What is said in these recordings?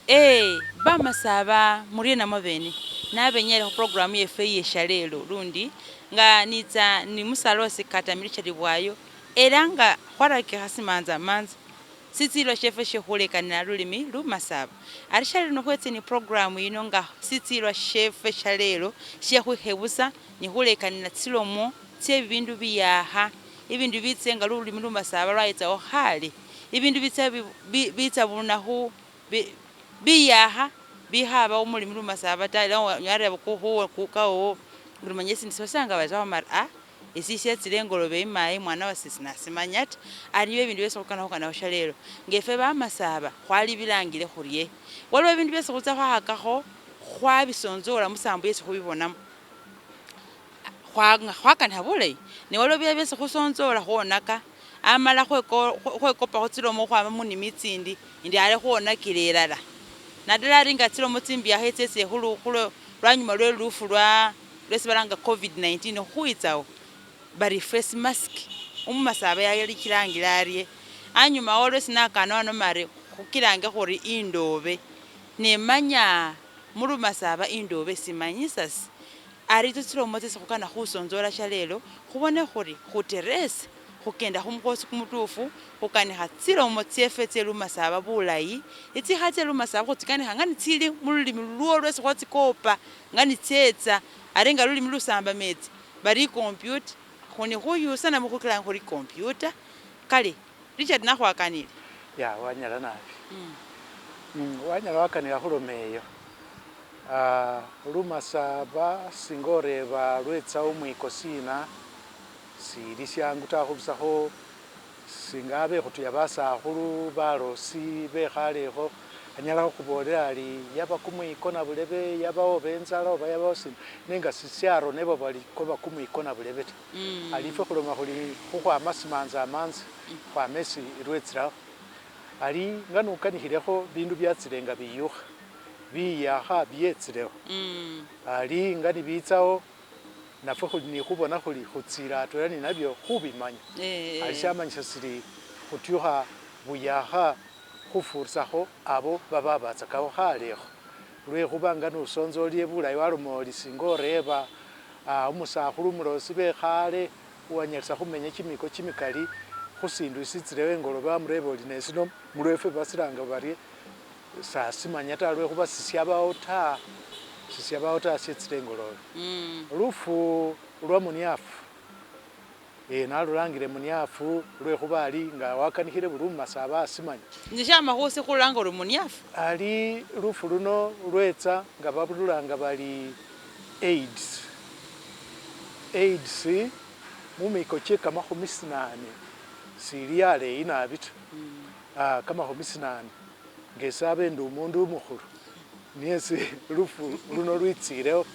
Ee, bamasaba murie namwe bene nabenyele khu program yefwe iye shalelo lundi nga nitsa ni musalosi kata Richard Bwayo era nga khwarakikha simanza manza sitsilwa shefwe she khulekanila lulimi lumasaba. Ari shalelo khwetse ni program yino nga sitsilwa shefwe shalelo she khwikhebusa ni khulekanila tsilomo tsie bibindu biyakha, ibindu bitse nga lulimi lumasaba lwayetsawo khale, ibindu bitsa bitsa bunakhu biyakha bikhabawo mulimi lumasaba ta ela onyala khureba kuka wowo ori manya esindu sibasanga bari wamala ah esi shetsile engolobe imayi mwana wase sinasimanya ta, ari nibyo ebindu byesi khukana khukanakho shalelo. Nga efwe bamasaba khwalibilangile khurie? Waliwo ebindu byesi khutsa khwakhakakho khwabisonzola musambo yesi khubibonamo khwakanikha bulayi ne waliwo bilala byesi khusonzola khwonaka amala khwekopakho tsilomo khukhwama munimi itsindi indi ale khwonakile elala. Nadala ari nga tsilomo tsimbyakha etsetsile lwanyuma lwe lufu lwa lwesi balanga covid 19 khukhwitsawo bari face mask umumasaba yalikilangile arye. Anyuma awo lwesi nakana wanoma ari khukilange khuri indobe nemanya mulumasaba indobe simanyisa si ari itso tsilomo tsesi khukana khusonzola shalelo khubone khuri khuterese khukenda khumukhosi kumutufu khukanikha tsilomo tsyefe tsye lumasaba bulayi, itsikha tsye lumasaba khutsikanikha nga nitsili mululimi lulwo lwesi khwatsikopa nga nitsetsa ari nga lulimi lusamba metsi bari icomputer khuni khuyusa namwe khukilanga khuri icomputer kale Richard nakhwakanile. Ya wanyala nabi. Wanyala wakanila khuloma eyo. Lumasaba singa oreba lwetsa omwiko sina sili syangu ta khurusakho singa abekhutuya basakhulu balosi bekhalekho anyala khukhubolela ari yaba kumwiko nabulebe yabawo oba enzala oba yabawo sina nenga sisyaronebwa bari kwaba kumwiko nabulebe ta. Ali ifwe khuloma khuli khukhwama simanza amanza khwama esi lwetsilawo. Ali nga nokanikhilekho bindu byatsile nga biyukha biyakha byetsilewo. Ali nga nibitsawo nafwe khuli ni khubona khuli khutsile atwela ninabyo khubimanya. Ali shamanyisya sili khutyukha buyakha khufurisakho abo bababatsakawo khalekho. Lwekhuba nga nosonzolie bulayi waloma ori singa oreba omusakhulu omulosi bekhale uwanyalisa khumenya chimiko chimikali khusindu sitsilewo engolobe wamureba ori nesino mulwefwe basilanga barie sasimanya ta lwekhuba sisyabawo ta, sisyabawo ta syetsile engolobe. Lufu lwa muniafu Ee, nalulangile muniafu lwekhuba ali nga wakanikhile buli umumasaba asimanya. Inze shamakhusi khulanga ori muniafu. Ali lufu luno lwetsa nga babululanga bari Aids. Aids mumiko che kamakhumi sinane sili aleyi nabi ta. Kamakhumi sinane nga ese abe ndi omundu umukhulu niye esi lufu luno lwitsilewo.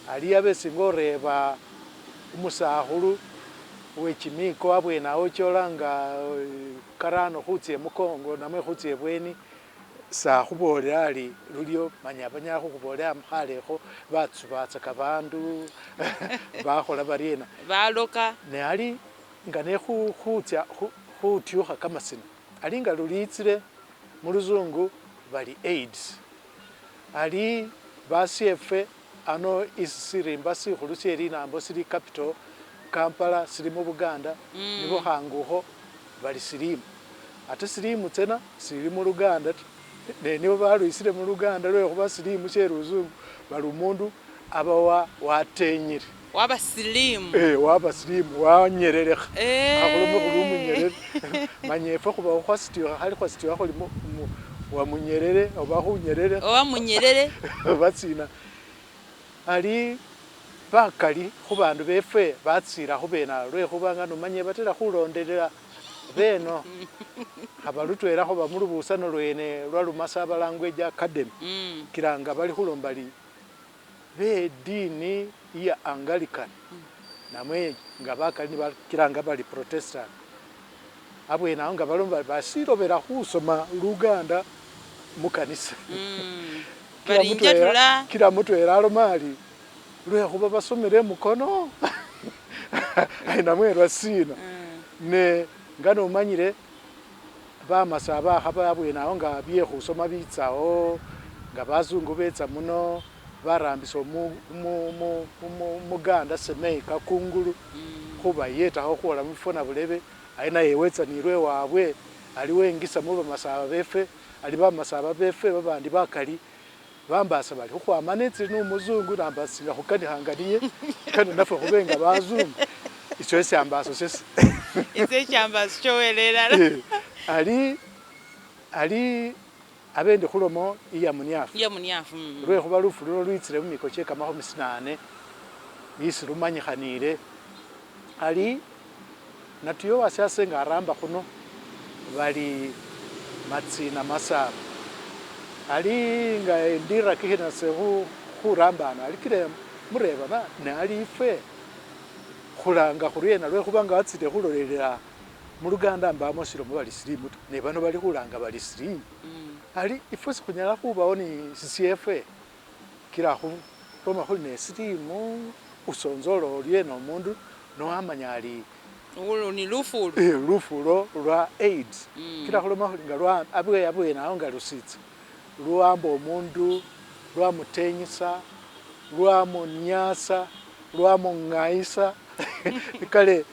Ali abe singa oreba Umusakhulu we chimiiko abwene awo chola nga karano khutsia emukongo namwe khutsia ebweni, sakhubolela ali lulyo manya banyala khukhubolela mukhalekho batsubatsaka bandu bakhola bariena. Baloka. Ne ali nga ne khutsia khutyukha kamasina, ali nga lulitsile muluzungu bari AIDS. Ali basiefwe Ano isi sirimba sikhulu sie linambo sili capital Kampala sili mu Buganda nibo khangukho bali silimu. Ate silimu tsena sili mu Luganda ta ne nibo balwisile mu Luganda lwekhuba silimu she luzungu bali omundu aba wa watenyile. Waba slim. Ee waba slim wanyelelekha khakhulome khuli umunyelele manya efwe khuba khwasityukha khali khwasityukha khuli mu mu wa munyelele oba khunyelelekha Owa munyelele. oba sina. Ali bakali khubandu befwe batsila khubene abo lwekhuba nga nomanya batela khulondelela beno khaba lutwela khuba mulubusano lwene lwa Lumasaba Language Academy kilanga bali khulomba li Be dini iya Angalican namwe nga bakali nibakilanga bari Protestant, abwene awo nga baloma bari basilobela khusoma Luganda mukanisa. Bari injatula. Kila mutwela aloma ari lwekhuba basomele emukono namwe lwasina. Ne nga nomanyile. Bamasa bakhaba abwene awo nga byekhusoma bitsawo, nga bazungu betsa muno, barambisa umuganda Semei Kakungulu khubayetakho khwola mubifo nabulebe, ali naye wetsa ni lwewabwe, ali wengisa mubamasaba befwe, ali bamasaba befwe babandi bakali bambasa bali khukhwama netsile numuzungu nambasa singa khukanikhanga niye, kano nafwe khube nga bazungu. Isyo syambaso syesi. Isyo syambaso syowele elala. Ali abendi khulomo iya muniafu. Iya muniafu. Lwekhuba lufu luno lwitsile mumiko kye 80 isi lumanyikhanile. Ali natuyo wasyase nga aramba khuno bali matsina masaba. Ali nga ndirakikhe nase khurambana ali kile mureba ne ali ifwe khulanga khuriena lwekhuba nga watsile khulolelela muluganda mbamo silomo bali silimu ta, ne bano bali khulanga bali silimu. Ali ifwe sikhunyala khubawo ni sisyefwe kila khuloma khuli ne silimu usonzola oriena omundu nowamanya ali ni lufulo lufulo lwa AIDS. Kila khuloma khuli nga lwa abwe nawo nga lusitsa luwamba omundu lwamutenyisa lwamunyasa lwamungayisa kale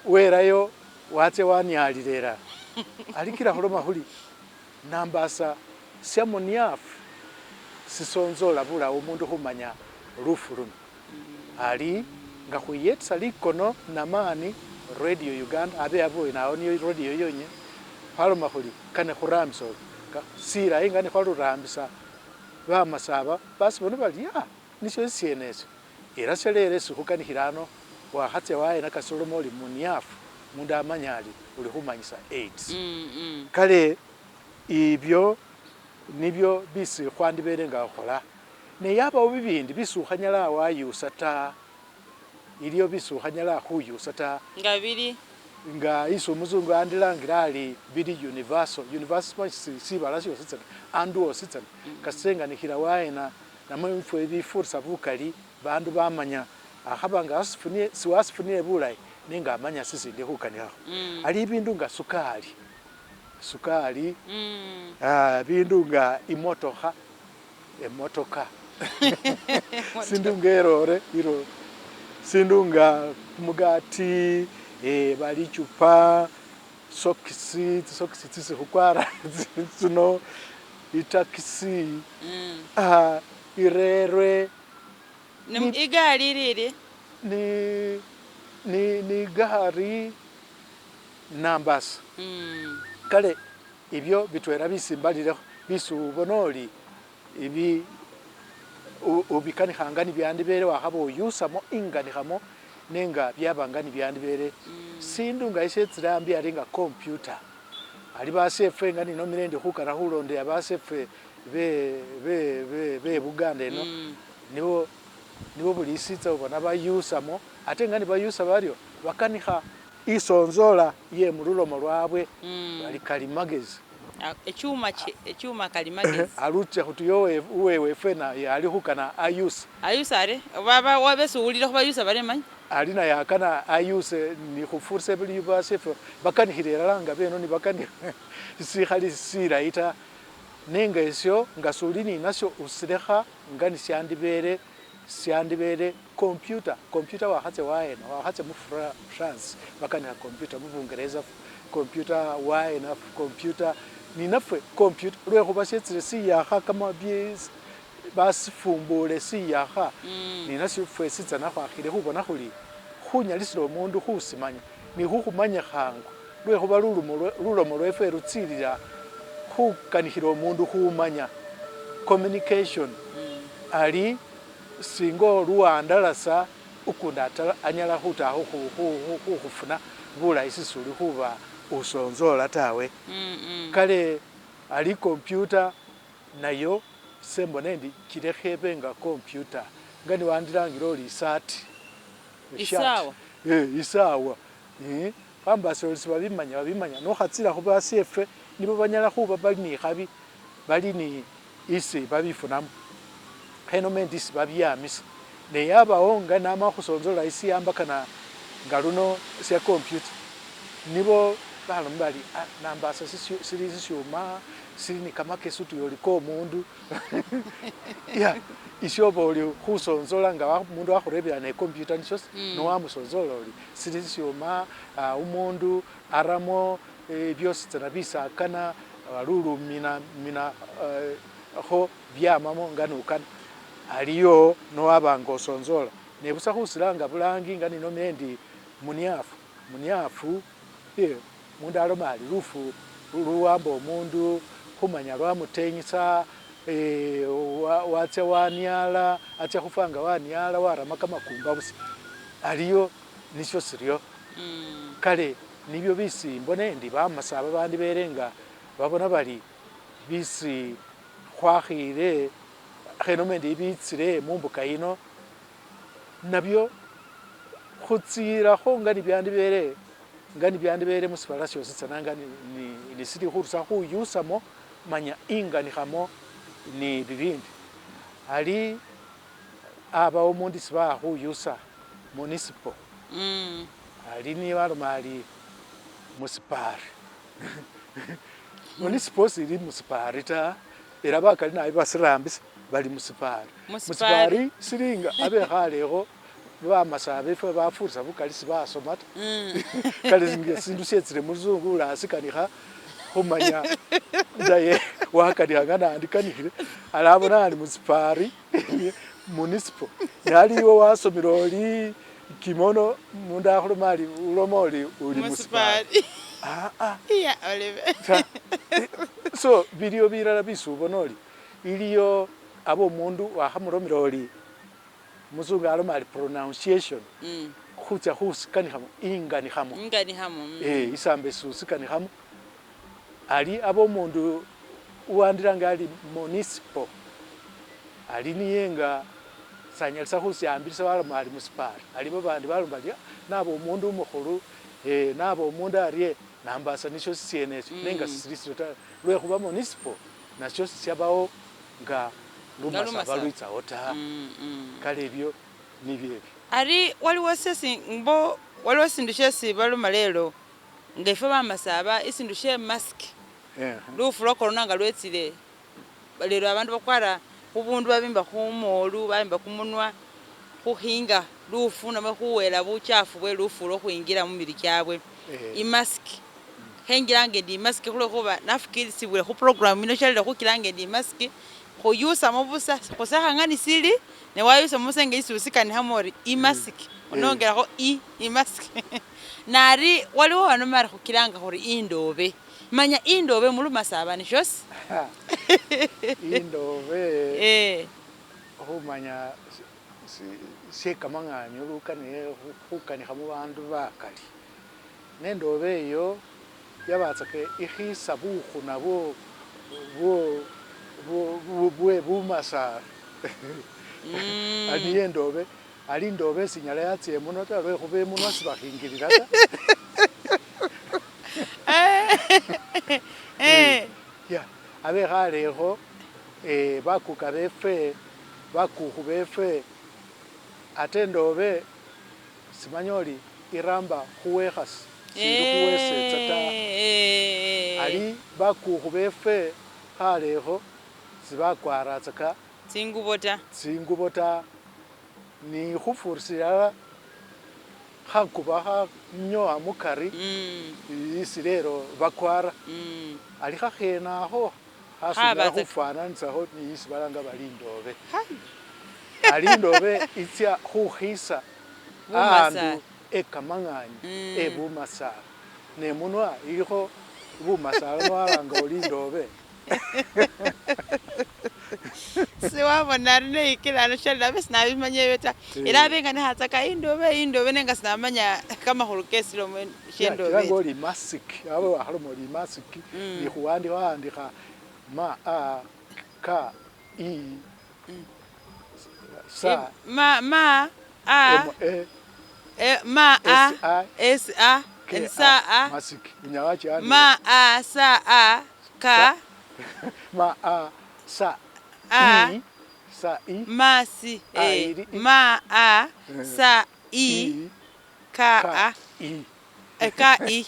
werayo watse wanyalilera. Ali kila khuloma khuli nambasa syamuniafu sisonzola bulawo omundu khumanya lufu luno. Ali nga khwiyetsa likono namani Radio Uganda abe abwe nawo niyo radio yonye khwaloma khuli kane khurambisa silayi nga nikhwarurambisa bamasaba basi bono bali nisyo syenesyo era syalere sikhukanikhila ano wakhatsa wayena kasoloma oli muniafu mundu amanya ali uli khumanyisa AIDS. Kale ibyo nibyo bisi khwandibele nga khukhola ne yabawo bibindi bisi ukhanyala wayusa ta, iliyo bisi ukhanyala khuyusa ta nga bili nga isi umuzungu andilangira ali bili universal. Universal sibala syosi tsana andu wosi tsana kasenganikhila wayena namwe ifwe bifurisa bukali bandu bamanya akhaba nga siwasifunile bulayi nenga amanya sisindi khukanikhakho. Ali bindu nga sukali bindu nga imotokha emotoka sindu nga erore iro sindu nga kumugati balichupa sokisi tsisokisi tsisi khukwara tsino itakisi irerwe igali lili ni gari nambasa. Kale ibyo bitwera bisimbalilekho bisi ubona oli ibi ubikanikhanga nibyandibele wakhaba oyusamo inganikhamo nenga byabanga nibyandibele sindu nga ishetsile ambi ali nga computer ali basefwe nga ninomile ndi khukana khulondeya basefwe be Buganda eno nibo buli isitsa ubona bayusamo ate nga nibayusa baryo bakanikha isonzola ye mululomo lwabwe bali kalimagezi echuma kalimagezi aluche khutuyo uwewe fena yali khukana ayusa ayusa are baba wabesuulile khubayusa bare manyi ali naye akana ayuse ni khufursa buli basefe bakanikhile nga beno ni bakani sikhali silayi ta nenga esyo nga suli ni nasyo usilekha nga ni syandibele computer wakhatse waena wakhatse mu France bakanikha computer mu Bungereza computer waena computer ni nafwe computer lwekhuba syetsile siyakha kama basifumbule siyakha ni nasyo fwesi tsana khwakhile khubona khuli khunyalisile omundu khusimanya ni khukhumanya khangu lwekhuba lulomo lwefwe lutsilila khukanikhila omundu khumanya communication ali singo luwandalasa ukunda anyala khutakho khukhufuna bulayi sisuli khuba usonzola tawe. Kale ali computer nayo sembona endi kilekhebe nga computer nga niwandilangira oli isati isawa isawa bambasa oli sibabimanya babimanya nokhatsila khubasyefe nibo banyala khuba bali nikhabi bali ni isi babifunamo khenomendi isi babyamisa ne yabawo nga nama khusonzola isi yambakana nga luno sya computer nibo Baloma bari ah nambasa sili sisyuma sili ni kamakesi utuya ori komundu ya isyo oba oli khusonzola nga omundu wakhurebile ari ne computer nisyo nowamusonzola ori sili sisyuma umundu aramo byositsana bisakana lulumina mina kho byamamo nga nokana aliyo nowaba nga osonzola nebusa khusilanga bulangi nga ninomile endi muniafu muniafu Mundu aloma ari lufu luwamba omundu khumanya lwamutenyisa watsa waniala, atsa khufwa nga waniala warama kamakumba busa. Aliyo nisho siryo. Kale nibyo bisi mbona endi bamasa babandi bele nga babona bari bisi khwakhile khenoma endi bitsile mumbuka yino nabyo Khutsiilakho nga nibyandibele nga nibyandibele musibala syositsana nga nisili khurusa khuyusamo manya inganikhamo ni bibindi. Ali abawo omundu isi baha khuyusa municipal, ali niye waloma ari musipari municipal sili musipari ta ela bakali nabi basirambisa bali musipari. Musipari sili nga abekhalekho Bamasa befwe bafurisa bukali sibasoma ta kale nga sindu syetsile muluzungu ulasikanikha khumanya naye wakanikha nga nandikanikhile alabona ali musipari municipal ne ali iwe wasomele oli kimono mundu akhuloma ari uloma ori uli musipari aa ta so biliwo bilala bisi ubona ori iliyo abe omundu wakhamulomela ori Muzungu aloma ari pronunciation, khutsia khusikanikhamo, inganikhamo. Inganikhamo. Isamba esi usikanikhamo, ali abe omundu uwandilanga ali municipal, ali niye nga sanyalisa khusiambilisa waloma ari musipari, ali babandi baloma bari naba omundu umukhulu, naba omundu arie, nambasa nisho sisiene esho, nenga sisili siryo ta, lwekhuba municipal nasho sisyabawo nga lumasaba lwitsawo ta. Kale ebyo nibyo ebyo. Ari waliwo syesi mbo waliwo esindu syesi baloma lelo nga efwe bamasaba esindu sye mask, lufu lwa corona nga lwetsile lelo abandu bakwara khubundu babimba khumolu babimba kumunwa khukhinga lufu namwe khuwela buchafu bwe lufu olwo khwingira mumibili kyabwe. Imask. Khenjilanga endi imask khulwekhuba nafukilisibwile khu program ino shalile khukilanga endi imask khuyusamo busa khusekha nga nisili ne wayusamo busa nga isi usikanikhamo ori imask nongelakho i imask nari waliwo wanoma ari khukilanga khuri indobe manya indobe mulumasaba nishosi? Indobe khumanya sie kamang'anyo lukanile khukanikha mubandu bakali. Ne indoobe eyo yabatsaka ikhisa bukhuna bwe bumasale. Ali niyo indoobe, ali indoobe sinyala yatsia emunwa ta lwekhuba emunwa sibakhingilila ta. Ya, abekhalekho bakuka befwe, bakukhu befwe, ate indoobe Simanya ori iramba khuwekhasi sili khuwesetsa ta. Ali bakukhu befwe khalekho sibakwaratsaka Tsingubo ta. Tsingubo ta. Ni khufurisa elala khakuba khanyowa mukari isi lelo bakwara. Ali khakhene akho khasunyala khufwananisakho ni isi balanga bari indobe. Ali indobe itsia khukhisa ahandu e kamang'anyi e bumasala, ne munwa ilikho bumasala nowalanga ori indobe. Siwabona ari neyikila ano shalila abe sinabimanya ebyo ta, ela abe nga nikhatsaka indobe indobe nenga sinamanya kamakhulu kesilomo shendobe ta. Kilanga ori masiki, abe wakhaloma ori masiki, ni khuwandikha wahandikha ma a k i sa Ma ma a m a e ma a s i s a k sa a a masiki unyala wachiandika ma a sa a k sa ma a sa a i sa i ma si a e ili i ma a sa i i k k a i. K I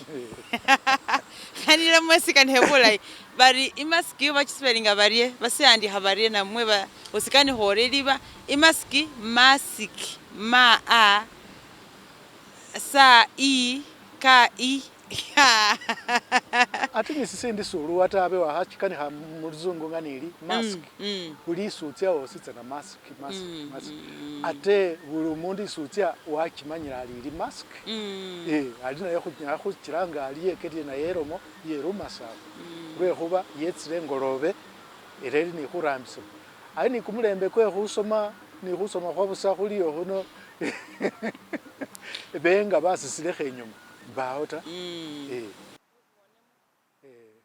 khanile mwesikanikhe bulayi bari imask bakispelinga barye basiandikha barye namwe ba osikanikha orye liba imask mask ma a sa i k i Ate ni sisindi suluwa tawe wakhachikanikha muluzungu nga nili mask buli isi utsya wositsana mask mask mask ate buli umundu isi utsya wachimanyile ali ili mask ali naye khunyala khuchilanga ali yekelile naye elomo yelumasafu lwekhuba yetsile engolobe ela eli ni khurambisibwa ali ni kumulembe kwe khusoma ni khusoma khwa busa khuliyo khuno benga basisilekho enyuma mbawo ta.